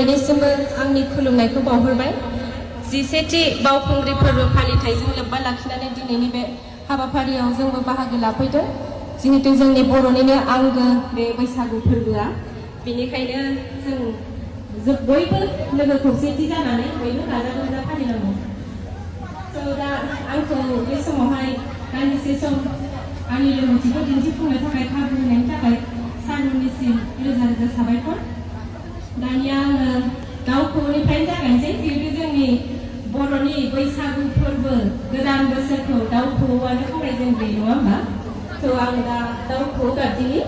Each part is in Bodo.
बयनिसिमबो आंनि खुलुमनायखौ बावहरबाय। 17थि बावखुंग्रि फोरबो फालिथायजों लोब्बा लाखिनानै दिनैनि बे हाबाफारियाव जोंबो बाहागो लाफैदों। जिहेतु जोंनि बर'निनो आंगो बे बैसागु फोरबोआ, बेनिखायनो जों बयबो लोगो खौसेथि जानानै बयबो गाजा गोमजा फालिनांगौ। दा आंखौ बे समावहाय दान्दिसे सम आंनि रोंगौथिखौ दिन्थिफुंनो थाखाय खाबु होनायनि थाखाय सारमोननिसिम रोजा रोजा साबायखर। दानिया आङो दाउ खौवौनिफ्रायनो जागायनोसै। जिहेतु जोंनि बर'नि बैसागु फोरबो गोदान बोसोरखौ दाउ खौवौआनो खावलायजेनग्रोयो, नङा होमबा? आं दा दाउ खौवौ गाबदिनि।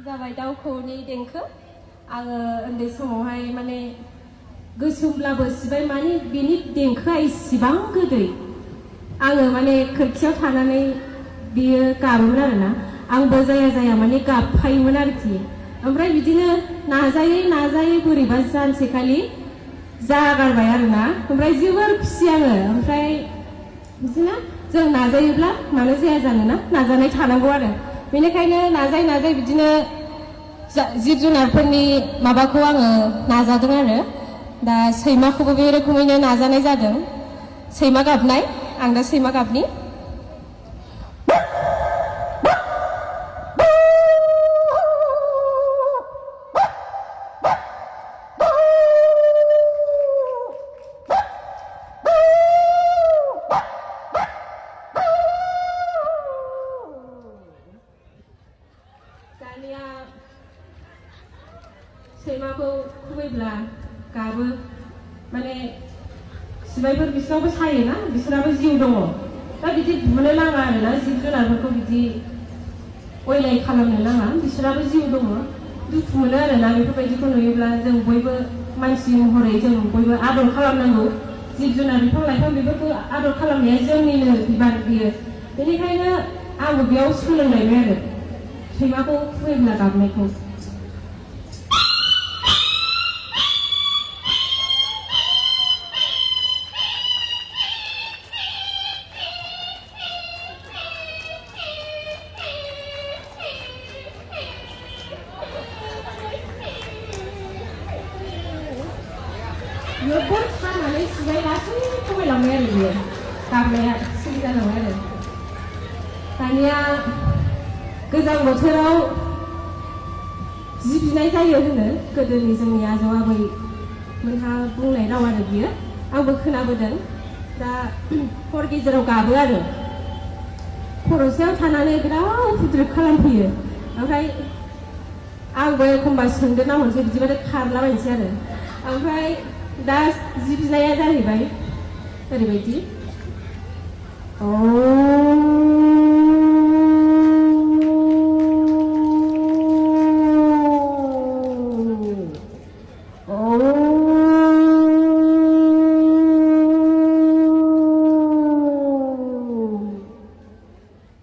जाबाय दाउ खौवौनि देंखो। आङो उन्दै समावहाय माने गोसोमब्लाबो सिबाय माने बेनि देंखोआ इसिबां गोदै। आङो माने खोरखियाव थानानै बियो गाबोमोन आरोना, आंबो जाया माने गाबफायोमोन आरोखि। ओमफ्राय बिदिनो नाजायै बोरैबा सानसेखालि जागारबाय आरोना। ओमफ्राय जोबोर खुसि आङो। ओमफ्राय बिदिनो जों नाजायोब्ला मानो जाया जानोना, नाजानाय थानांगौ आरो। बेनिखायनो नाजायै बिदिनो जिब जुनारफोरनि माबाखौ आङो नाजादों आरो। दा सैमाखौबो बे रोखोमैनो नाजानाय जादों। सैमा गाबनाय, आं दा सैमा गाबनि। दानिया सैमाखौ खुबैब्ला गाबो, माने सिबायफोर बिसोरावबो सायोना, बिसोराबो जिउ दङ। दा बिदि बुनो नाङा आरोना, जिब जुनारफोरखौ बिदि अयनाय खालामनो नाङा, बिसोराबो जिउ दङ। दुखु मोनो आरोना बेफोरबायदिखौ नुयोब्ला। जों बयबो मानसि महरै जों बयबो आदर खालामनांगौ। जिब जुनार, बिफां लाइफां बेफोरखौ आदर खालामनाया जोंनिनो बिबान बियो। बेनिखायनो आंबो बेयाव सोलोंलायबाय आरो सैमाखौ खुबैब्ला गाबनायखौ। जोबोर सानानै सिबाय लासै खमायलांबाय आरो बियो, गाबनाया सिरि जालांबाय आरो। दानिया गोजां बोथोराव जि बिनाय जायो होनो, गोदोनि जोंनि आजौ आबैमोनहा बुंनाय राव आरो बियो, आंबो खोनाबोदों। दा हर गेजेराव गाबो आरो, खर'सायाव थानानै बिराद उफुद्रुग खालामफैयो। ओमफ्राय आंबो एखमबा सोंदेरना हरनोसै, बिदिबाथाय खारलाबायनोसै आरो। ओमफ्राय दा जि बिनाया जाहैबाय ओरैबायदि।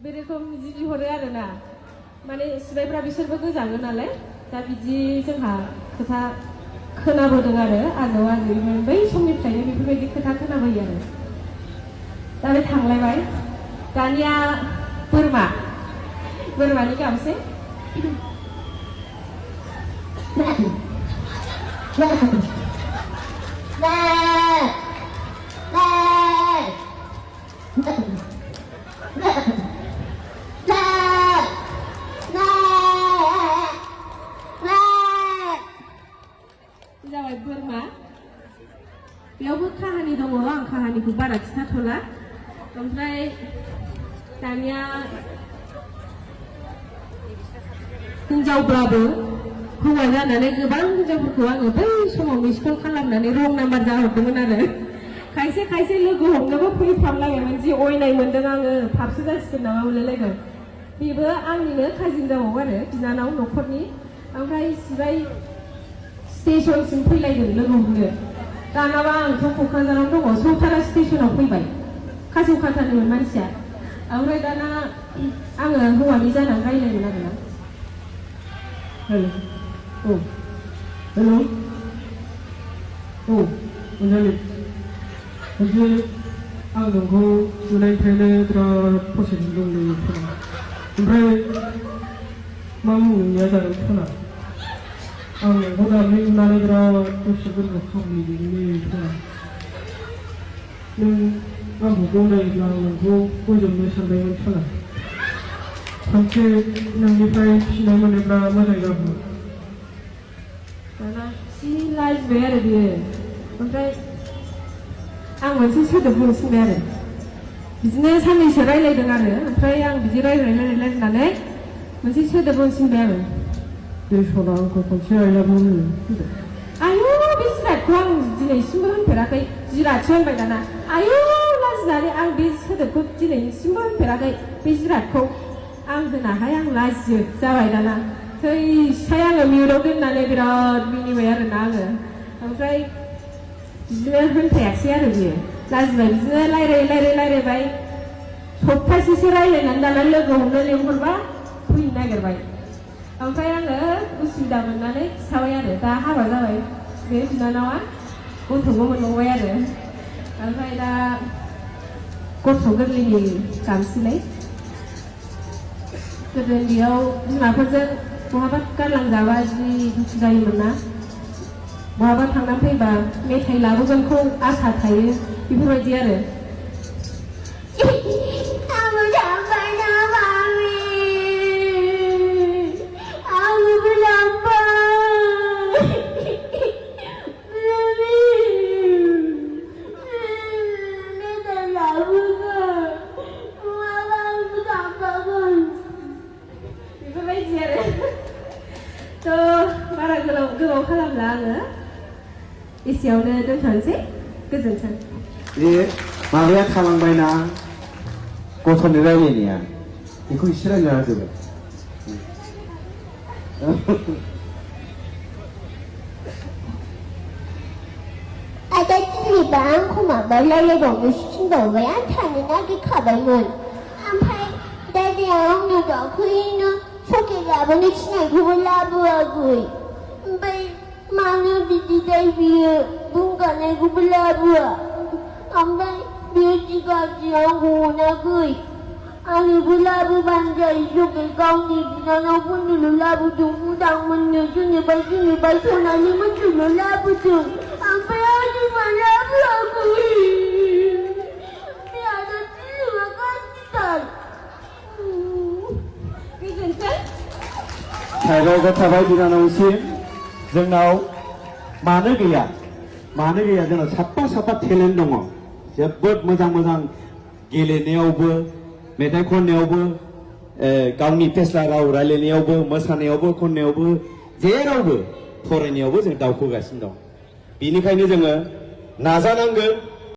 बे रोखोम जि बिहरो आरोना, माने सिबायफ्रा बिसोरबो गोजाङो नालाय। दा बिदि जोंहा खोथा खोनाबोदों आरो आजौ आजैमोन बै समनिफ्रायनो बेफोरबायदि खोथा खोनाबोयो आरो। दा बे थांलायबाय। दानिया बोरमानि गाबसै। जाबाय बोरमा। बेयावबो काहानि दङ, आं काहानिखौ बारा खिथाथ'ला। ओमफ्राय दानिया हिनजावब्लाबो हौवा जानानै गोबां हिनजावफोरखौ आङो बै समाव मिस कल खालामनानै रं नाम्बार जाहरदोंमोन आरो। खायसे लोगो हमनोबो फैफ्रामलायोमोन, जि अयनाय मोन्दों आङो, फाबसो जासिगोन नामा मोनलायलायदों। बेबो आंनिनो काजिन जाबावो आरो, बिनानाव न'खरनि। ओमफ्राय सिबाय स्टेशनसिम फैलायदों लोगो हमनो। दानाबा आंथ' क'क्राझाराव दङ, सौतारा स्टेशनाव फैबाय, काजौखातानिमोन मानसिया। ओमफ्राय दाना आङो हौवानि जानानै रायलायगोन आरोना। हेल' 원장님, 현재 आं नोंखौ नुनायनिफ्रायनो बिराद पजिटिभ दंलै खोना ओमफ्राय मा मुं नोंनिया जादों खोना आं नोंखौ दाख्लै नुनानै बिराद गोसो गोरबो खामदोंलै खोना नों आंखौ गनायोब्ला आं नोंखौ बजबनो सानदोंमोन खोना सानसे नोंनिफ्राय फिसिनाय मोनोब्ला मोजां जागौमोन दाना जि लाजिबाय आरो बियो ओमफ्राय आं मोनसे सोदोब बुंनो थिनबाय आरो बिदिनो साननैसो रायलायदों आरो ओमफ्राय आं बिदि रायलायनानै मोनसे सोदोब बुंनो थिनबाय आरो बे सना आंखौ खनसे आइलाबो होनो आयु बे जिरादखौ आं दिनैसिमबो होनफेराखै जिरादसो होनबाय दाना आयु लाजिनानै आं बे सोदोबखौ दिनैसिमबो होनफेराखै बे जिरादखौ आं होनाहाय आं लाजियो जाबाय दाना थैसाय आङो मिउटआव दोननानै बिराद मिनिबाय आरोना आङो ओमफ्राय बिदिनो होनफायासै आरो बियो लाजिबाय बिदिनो रायलायबाय सप्तासेसो रायलायनानै दाना लोगो हमनो लेंहरबा फैनो नागिरबाय ओमफ्राय आङो उसुबिदा मोननानै खिथाबाय आरो दा हाबा जाबाय बे बिनानावा गथ'बो मोनबावबाय आरो ओमफ्राय दा गथ' गोरलैनि गामसिलाय गोदो उन्दैयाव बिमाफोरजों बहाबा गारलांजाबा जि दुखु जायोमोन ना बहाबा थांनानै फैबा मेथाइ लाबोगोनखौ आसा थायो बेफोरबायदि आरो बारा गोबाव खालामला आङो एसेयावनो दोनथ'नोसै गोजोन्थों बे माबाया थालांबायना गथ'नि रायलायनाया बेखौ एसे रायलायना होदों आदा दिनैबा आंखौ माबा रायलायबावनो थिनबावबाय आं थानो नागिरखाबायमोन ओमफ्राय दादाया आंनो दाख्लैनो चक्लेट लाबोनो थिननायखौबो लाबोआखै ओमफ्राय मानो बिदि जायो बियो बुंगानायखौबो लाबोआ ओमफ्राय बियो जि गाज्रि आंखौ अनाखै आंनोबो लाबोबानो जायो चक्लेट गावनि बिनानावफोरनोल' लाबोदों उदां मोननो जेनेबा सनालि मोननोल' लाबोदों ओमफ्राय आंनो मा लाबोआखै बे आदा दिनैबा गाज्रिथार गोजोन्थों साइडआवबो थाबाय बिनानावसिम जोंनाव मानो गैया जोंनाव साफा टेलेन्ट दङ जोबोद मोजां गेलेनायावबो मेथाइ खननायावबो गावनि फेस्ला राव रायलायनायावबो मोसानायावबो खननायावबो जेरावबो फरायनायावबो जों दावखोगासिनो दं बेनिखायनो जोङो नाजानांगोन